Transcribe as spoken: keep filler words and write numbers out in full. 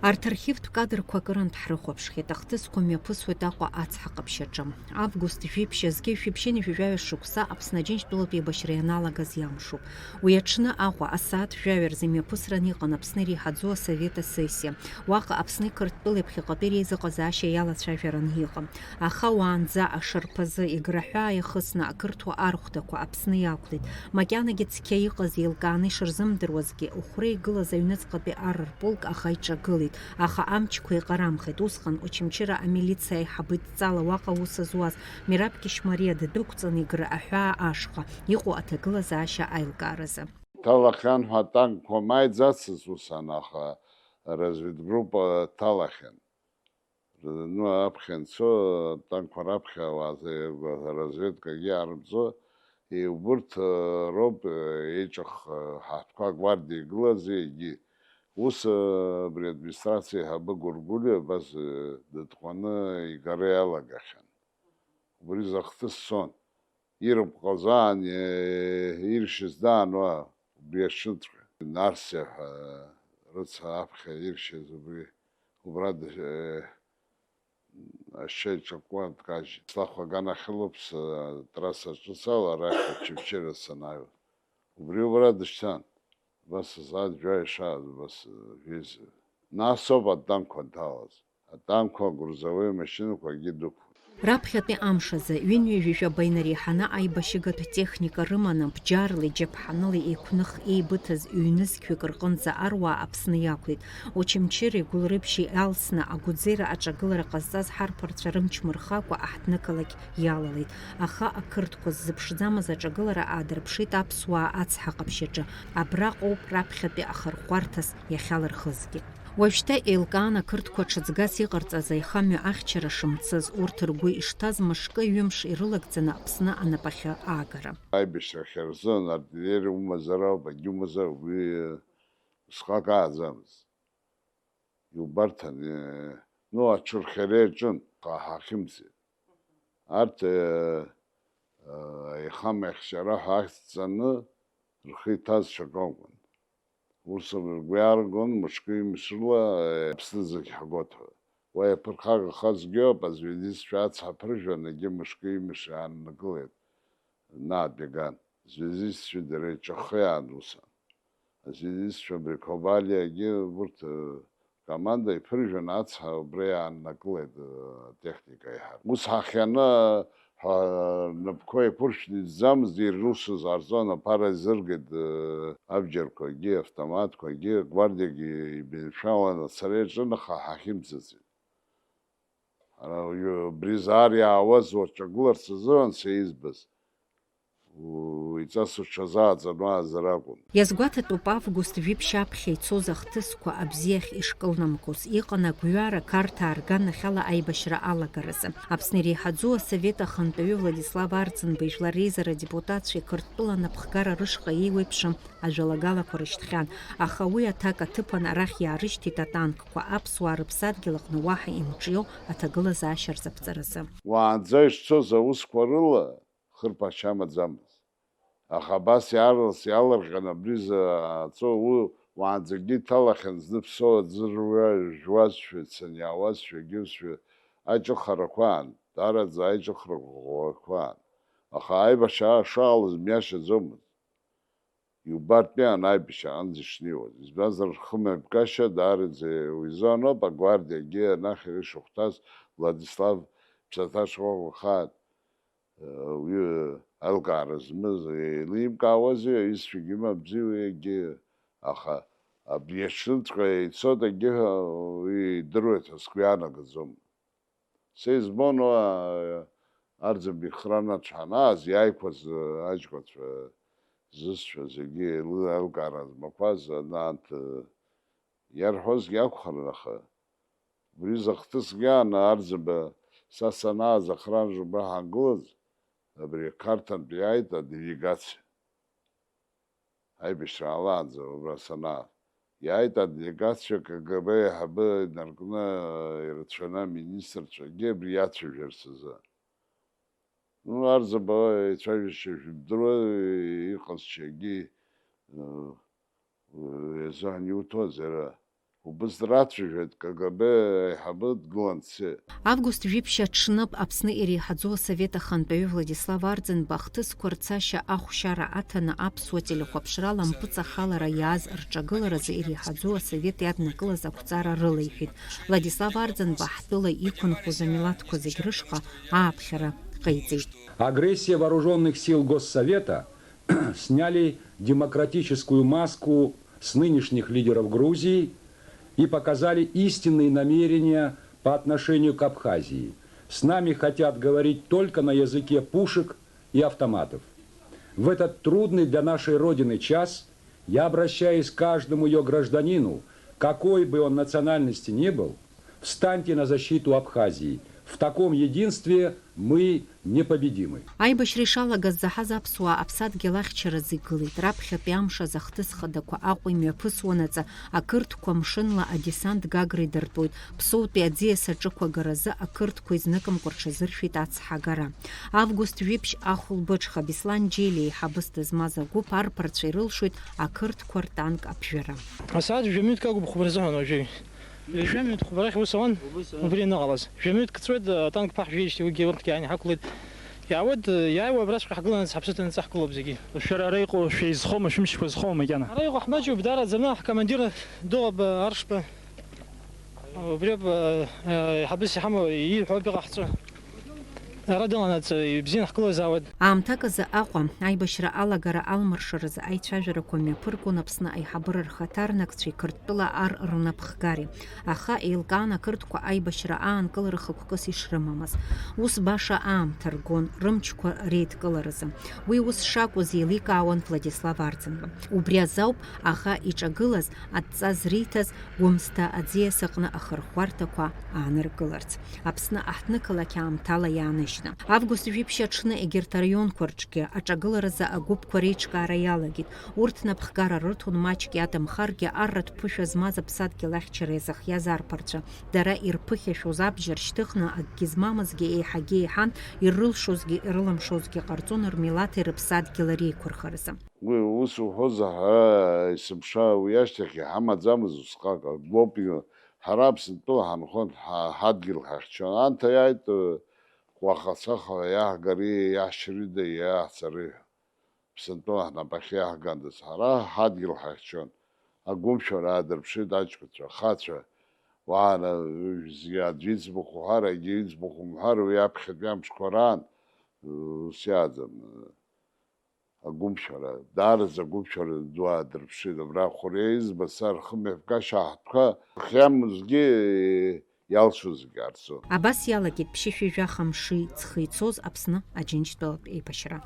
Арҭ архивтә кадрқәа акырынтә ҳрыхәаԥшхьеит, ахҭысқәа мҩаԥысуеит Аҟәа ацҳа ҟаԥшь аҿы. Август жәиԥшь азгьы шәиԥшьынҩажәи жәаҩа шықәса Аԥсны Аџьынџьтәылатә еибашьра ианалагаз иамшуп. Уи аҽны Аҟәа асааҭ жәаҩа рзы мҩаԥысран иҟан Аԥсны иреиҳаӡоу асовет асессиа. Уаҟа Аԥсни Қырҭтәылеи ԥхьаҟатәи реизыҟазаашьа иалацәажәаран иҟан. Аха уаанӡа ашарԥазы Егры аҳәаа иахысны ақырҭуа архәҭақәа Аԥсны иақәлеит. Макьанагьы цқьа иҟаз еилкааны ишырзымдыруазгьы, Ухәра игылаз аҩныҵҟатәи ар рполк аӷа иҿагылеит, аха амчқәа еиҟарамхеит. Усҟан Очамчыра амилициа аиҳабы идҵала уаҟа аус зуаз Мераб Кьышьмариа ддәықәҵан Егры аҳәаа ашҟа иҟоу аҭагылазаашьа аилкааразы. Ҭалахьан ҳәа атанкқәа ма иӡацызт ус ан, аха разведгруппа ҭалахьан. Ну, аԥхьа анцо, атанкқәа раԥхьа ауаа, разведкагьы арымҵо, убырҭ, э, роуп, э, еиҿых, э, ҳаҳҭқәа агвардиа игылаз егьи. Ус, э, абри администрациа аиҳабы Гәыргәлиа абас, э, дытҟәаны игара иалагахьан. Убри захҭыс цон. Ирыпҟазаан, э, иршьыз даан уа, убри аҽынҵәҟьа. Нарсиа ҳәа рыцҳа аԥхьа иршьыз убри, убра д-, э, ашьа иҿакуа дкажьит. Слахә аганахьылоуп, с-, атрасса ҿыц ала арахь Очамчыра санааиуа. Убри убра дышьҭан. Убас асааҭ жәаҩа шааз, убас, э, жәеиза. Нас ауп атанкқәа анҭалаз. Атанкқәа, агрузовые машьынақәа акгьы дықәлеит. Раԥхьатәи амш азы, ҩынҩажәи жәаба инареиҳаны аибашьыгатә техника рыманы, бџьарла, џьаԥҳанла еиқәных еибыҭаз ҩ-нызқьҩык рҟынӡа аруаа Аԥсны иақәлеит. Очамчыреи Гәылрыԥшьи алсны, Агәыӡера аҿагылара ҟазҵаз ҳарԥарцәа рымч мырхакәа аҳҭнықалақь иалалеит. Аха ақырҭқәа ззыԥшӡамыз аҿагылара аадырԥшит аԥсуаа ацҳа ҟаԥшь аҿы. Абраҟоуп раԥхьатәи ахырхәарҭас иахьалырхызгьы. Уажәшьҭа еилкаан ақырҭқәа ҽыҵгас иҟарҵаз аихамҩа ахьчара шымцыз, урҭ ргәы ишҭаз мышкы-ҩымш ирылагӡаны Аԥсны анапахьы аагара. Аибашьрахь рзын артиллериа умазар ауп, агьумазар, уи усҟак ааӡамызт. Иубарҭан, э, ну, аҽырхиара иаҿын, аха ҳахьымӡеит. Арҭ, э, э, аихамҩа ахьчара ҳәа ахьӡҵаны рхы иҭаз ҽак акәын. Ус ргәы иааргон, мышкы-ҩымш рыла, э, Аԥсны зегь ҳгоит ҳәа. Уа иаԥырхагахазгьы ауп, азведистцәа ацҳа ԥыржәан, егьи мышкы-ҩымш иааннакылеит, наатәиган. Азведистцәа дара иҿаххы иаан ус. Азведистцәа абри Кобалиагьы урҭ, э, команда иԥыржәан, ацҳа убра иааннакылеит, э, атехника аиҳаб. Ус ҳахьаны, ҳәа, рнапқәа еиқәыршәны иӡӡамызт, ирусыз ҟарҵон, аԥара изыргеит, э, абџьарқәагьы, автоматқәагьы, агвардиагьы ибаҩршәалан ацара иаҿын, аха ҳахьымӡаӡеит. Ара уаҩы абри заар иаауаз уаҿагыларц азыҳәан сеизбаз, уаҩҵас уҽазааӡаны уаазар акәын. Иазгәаҭатәуп август жәиԥшь аԥхьа ицоз ахҭысқәа абзиахь ишкылнамкоз, иҟан агәҩара Қарҭаа рганахьала аибашьра алагаразы. Аԥсны иреиҳаӡоу асовет ахантәаҩы Владислав Арӡынба ижәлар реизара адепутатцәеи Қырҭтәыла анапхгара рышҟа еиуеиԥшым ажәалагалақәа рышьҭхьан, аха уи аҭак аҭыԥан арахь иаарышьҭит атанкқәа, аԥсуаа рыԥсадгьыл аҟны уаҳа имҿио аҭагылазаашьа рзаԥҵаразы. Уаанӡа ишцоз аусқәа рыла хырԥашьа амаӡамызт. Аха абас иаарлас иалырҟьан абри заҵәы уаанӡагьы иҭалахьан, зны Ԥсоу аӡы ржәуазшәа, ицаны иаауазшәа, егьаусшәа аиҿыхарақәа аан, даараӡа аиҿыхара ӷәӷәақәа аан. Аха аибашьра шыҟалаз мҩашьаӡомызт. Иубартәи анаибашьра аҟынӡа ишнеиуаз, избанзар, рхымҩаԥгашьа даараӡа еизон ауп, агвардиагьы анахь ирышахәҭаз Владислав ԥсаҭа шкәакәа хаан, уи аилкаара змаз еиликаауазеи, аҩызцәагьы имамзи уигьы, аха абри аҽныҵәҟьа ицоит, егьи уи идыруеит ҳәа сгәы иаанагаӡом. Са избон, уа, Арӡынба ихран аҿы ҳанааз, иааиқәаз аџьмақәа зысцәа зегьы еилы-, аилкаара змақәаз, анант, иарҳәозгьы акәхарын, аха убри захҭысгьы аан, Арӡынба, са санааз ахран рыҩны ҳангылаз, абри Қарҭынтә иааит аделегациа. Аибашьра аалаанӡа убра санаа, иааит аделегациа, К Г Б аиҳабы инаркны, ирацәаны аминистрцәагьы абри иацәажәарц азы. Ну, Арӡынба ицәажәашьа жәыбдыруа иҟазшьагьы, Изаҳәан иуҭоз иара. Убыс драцәажәеит К Г Б аиҳабы дгылан дцеит. Август жәиԥшь аҽны Аԥсны иреиҳаӡоу асовет ахантәаҩы Владислав Арӡынба ахҭысқәа рцашьа ахәшьара аҭаны аԥсуа телехәаԥшрала мпыҵахалара иааз рҿагыларазы иреиҳаӡоу асовет иаднакылаз ақәҵара рылеиҳәеит. Владислав Арӡынба ҳтәыла иқәынхоз амилаҭқәа зегь рышҟа ааԥхьара ҟаиҵеит. Агрессия вооружённых сил Госсовета сняли демократическую маску с нынешних лидеров Грузии и показали истинные намерения по отношению к Абхазии. С нами хотят говорить только на языке пушек и автоматов. В этот трудный для нашей Родины час я обращаюсь к каждому её гражданину, какой бы он национальности ни был, встаньте на защиту Абхазии. В таком единстве мы непобедимы. Аибашьра ишалагаз заҳаз аԥсуаа аԥсадгьыл ахьчаразы игылеит. Раԥхьатәи амш азы ахҭыс хадақәа Аҟәа имҩаԥысуанаҵы, ақырҭқәа мшынла адесант Гагра идыртәоит. Ԥсоутәи аӡиас аҿықәагаразы ақырҭқәа изныкымкәа рҽазыршәеит ацҳа агара. Август жәиԥшь ахәылбыҽха Беслан Џьелиа еиҳабыс дызмаз агәыԥ арԥарцәа ирылшоит ақырҭқәа ртанк аԥжәара. Асааҭ жәа-минуҭк агуп хәба рзыҳәан уажәы. Ҩажәа минуҭ хәба рахь ус ауан, убыс, а? Убри аныҟалаз. Жәа-минуҭк ҵуеит, атанк ԥаҳжәеижьҭеи уигьы урҭгьы ааины ҳақәлеит. Иаауеит, иааиуа абраҵәҟьа ҳгыланаҵ ҳаԥсы ҭаны ҳгылоуп зегьы. Шәара ара иҟоу шәеизхоума, шәымшқәа зхоума макьана? Ара иҟоу ҳмаҷуп, даараӡаны ҳкомандир Дыӷба Аршба. Убриоуп, э, э, ҳабыс иҳамоу ииҳәо ауп иҟаҳҵо. Ара дыланаҵ, ибзианы ҳгылазаауеит. Аамҭак азы Аҟәа, аибашьра алагара алмыршаразы аицәажәарақәа мҩаԥыргон Аԥсны аиҳабыра рхаҭарнакцәеи Қырҭтәыла ар рнапхгареи. Аха еилкаан ақырҭқәа аибашьра аанкылара хықәкыс ишрымамыз. Ус баша аамҭа ргон, рымчқәа реидкыларазы. Уи ус шакәыз еиликаауан Владислав Арӡынба. Убри азоуп аӷа иҿагылаз, адҵа зриҭаз, Гәымсҭа аӡиас аҟны ахырхәарҭақәа ааныркыларц, Аԥсны аҳҭнықалақь аамҭала иааныжьны. Август жәиԥшь аҽны егьырҭ араионқәа рҿгьы аҿагыларазы агәыԥқәа реиҿкаара иалагеит. Урҭ напхгара рыҭон, маҷк иадамхаргьы, арратә ԥышәа змаз аԥсадгьыл ахьчара иазыхиаз арԥарцәа. Дара ирԥыхьашәоз абџьар шьҭыхны, акгьы змамызгьы еиҳагьы еиҳан, ирылшозгьы ирылымшозгьы ҟарҵон рмилаҭи рыԥсадгьыли реиқәырхаразы. Уи ус уҳәозар, ҳара есымша уи ашьҭахь иҳамаӡамызт усҟак, агәоуп, ҳара Аԥсынтәыла ҳанхон, ҳа-, ҳадгьыл ҳахьчон. Анҭ иааит, ы, уаха-саха иаҳгари, иаҳшьыри, иаҳцари ҳәа. Аԥсынтәыла ҳнапахь иаҳгандаз, ҳара ҳадгьыл ҳахьчон. Агәымшәара аадырԥшит аҷкәынцәа, ахацәа, уаана, аӡәы иӡбахә уҳәар, егьи иӡбахә умҳәар, уи аԥхьатәи амшқәа раан, ы, ус иааӡам. Агәымшәара, даараӡа агәымшәара ду аадырԥшит, абра Хәыриа избаз са рхымҩаԥгашьа аҳҭқәа рхиамызгьы иалшозгьы аарцон. Абас иалагеит ԥшьышәи жәаха мши ҵхы ицоз Аԥсны Аџьынџьтәылатә еибашьра.